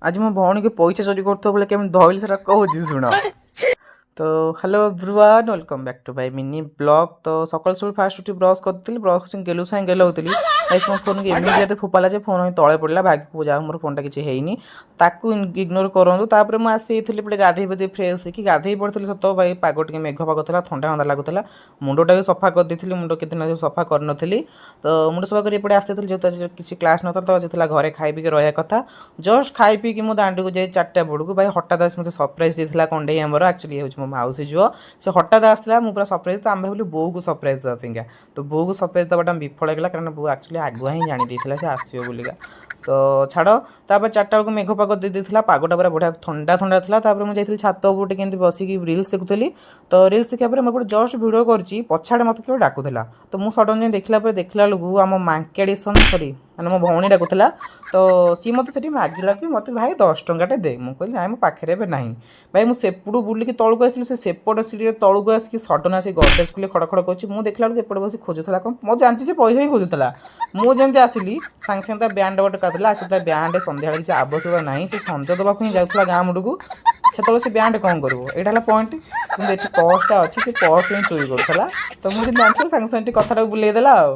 ଆଜି ମୋ ଭଉଣୀକି ପଇସା ଚୋରି କରୁଥିବ ବେଳେ କେମିତି ଧଇଲି, ସେଟା କହୁଛି ଶୁଣ। ତ hello everyone, welcome back to my mini vlog। ତ ସକାଳୁ ସକାଳୁ ଫାଷ୍ଟ ଉଠି ବ୍ରସ୍ କରିଥିଲି। ବ୍ରସ୍ କରିକି ଗେଲୁ ସାଙ୍ଗେ ଗେଲଉଥିଲି ଭାଇ, ମୋ ଫୋନ୍କୁ ଏମିତି ଯେତେ ଫୋପାଲା ଯେ ଫୋନ୍ ତଳେ ପଡ଼ିଲା। ଭାଗ୍ୟକୁ ଯାଉ ମୋର ଫୋନ୍ଟା କିଛି ହେଇନି, ତାକୁ ଇଗ୍ନୋର କରନ୍ତୁ। ତାପରେ ମୁଁ ଆସିଯାଇଥିଲି ଏପଟେ ଗାଧେଇ ପାଧେଇ ଫ୍ରେଶ୍ ହେଇକି। ଗାଧେଇ ପଡ଼ିଥିଲି ସତ ଭାଇ, ପାଗ ଟିକେ ମେଘ ପାଗ ଥିଲା, ଥଣ୍ଡା ଥଣ୍ଡା ଲାଗୁଥିଲା। ମୁଣ୍ଡଟା ବି ସଫା କରିଦେଇଥିଲି, ମୁଣ୍ଡ କେତେ ଦିନ ସଫା କରିନଥିଲି। ତ ମୁଣ୍ଡ ସଫା କରି ଏପଟେ ଆସିଥିଲି। ଯେହେତୁ ଆଜି କିଛି କ୍ଲାସ୍ ନଥିଲା, ତ ଆଜି ଥିଲା ଘରେ ଖାଇ ପିଇକି ରହିବା କଥା। ଜଷ୍ଟ ଖାଇ ପିଇକି ମୁଁ ଦାଣ୍ଡକୁ ଯାଇ 4ଟା ବେଳକୁ ଭାଇ ହଠାତ୍ ଆସି ମୋତେ ସରପ୍ରାଇଜ୍ ଦେଇଥିଲା କଣ୍ଡେଇ ଆମର। ଆକ୍ଚୁଆଲି ହେଉଛି ମୋ ମାଉସୀ ଝିଅ। ସେ ହଠାତ୍ ଆସିଲା, ମୁଁ ପୁରା ସରପ୍ରାଇଜ୍। ତ ଆମେ ଭାବିଲୁ ବୋଉକୁ ସରପ୍ରାଇଜ୍ ଦେବା ପାଇଁକା। ତ ବୋଉକୁ ସରପ୍ରାଇଜ୍ ଦେବାଟା ବିଫଳ ହେଇଗଲା, କାରଣ ବୋଉ ଆକ୍ଚୁଆଲି ଆଗୁଆ ହିଁ ଜାଣି ଦେଇଥିଲା ସେ ଆସିବ ବୋଲିକା। ତ ଛାଡ଼, ତାପରେ 4ଟା ବେଳକୁ ମେଘ ପାଗ ଦେଇ ଦେଇଥିଲା। ପାଗଟା ପୁରା ବଢ଼ିଆ ଥଣ୍ଡା ଥଣ୍ଡା ଥିଲା। ତାପରେ ମୁଁ ଯାଇଥିଲି ଛାତ ଉପରେ, ଟିକେ ଏମିତି ବସିକି ରିଲ୍ସ ଦେଖୁଥିଲି। ତ ରିଲ୍ସ ଦେଖିବା ପରେ ମୁଁ ଏପଟେ ଜଷ୍ଟ ଭିଡ଼ିଓ କରୁଛି, ପଛଆଡ଼େ ମୋତେ କିଏ ଡାକୁଥିଲା। ତ ମୁଁ ସଡ଼ନ୍ ଯାଇ ଦେଖିଲା ପରେ ଦେଖିଲା ବେଳକୁ ଆମ ମାଙ୍କେଡ଼ିସନ୍, ସରି, ମାନେ ମୋ ଭଉଣୀ ଡାକୁଥିଲା। ତ ସିଏ ମୋତେ ସେଠି ମାଗିଲା କି ମୋତେ ଭାଇ 10 ଟଙ୍କାଟେ ଦେ। ମୁଁ କହିଲି, ନାଇଁ, ମୋ ପାଖରେ ଏବେ ନାହିଁ ଭାଇ। ମୁଁ ସେପଟୁ ବୁଲିକି ତଳକୁ ଆସିଲି। ସେ ସେପଟ ସିଡ଼ିରେ ତଳକୁ ଆସିକି ସଡ଼ନ୍ ଆସିକି ଗଡ଼ରେଜ୍ ଖୋଲି ଖଡ଼ ଖଡ଼ କରୁଛି। ମୁଁ ଦେଖିଲା ବେଳକୁ ଏପଟେ ବସି ଖୋଜୁଥିଲା କ'ଣ। ମୁଁ ଜାଣିଛି ସେ ପଇସା ହିଁ ଖୋଜୁଥିଲା। ମୁଁ ଯେମିତି ଆସିଲି, ସାଙ୍ଗେ ସାଙ୍ଗେ ତା ବ୍ୟାଣ୍ଡ ଗୋଟେ କାଟିଲା। ଆକ୍ଚୁଆଲି ତା ବ୍ୟାଣ୍ଡ ସନ୍ଧ୍ୟାବେଳେ କିଛି ଆବଶ୍ୟକତା ନାହିଁ। ସେ ସଞ୍ଜ ଦେବାକୁ ହିଁ ଯାଉଥିଲା ଗାଁ ମୁଣ୍ଡକୁ, ସେତେବେଳେ ସେ ବ୍ୟାଣ୍ଡ କ'ଣ କରିବ? ଏଇଟା ହେଲା ପଏଣ୍ଟ। କିନ୍ତୁ ଏଠି ପର୍ସଟା ଅଛି, ସେ ପର୍ସ ହିଁ ଚୋରି କରୁଥିଲା। ତ ମୁଁ ଯେମିତି ଜାଣିଥିଲି, ସାଙ୍ଗେ ସାଙ୍ଗେ ଟିକେ କଥାଟାକୁ ବୁଲେଇ ଦେଲା ଆଉ।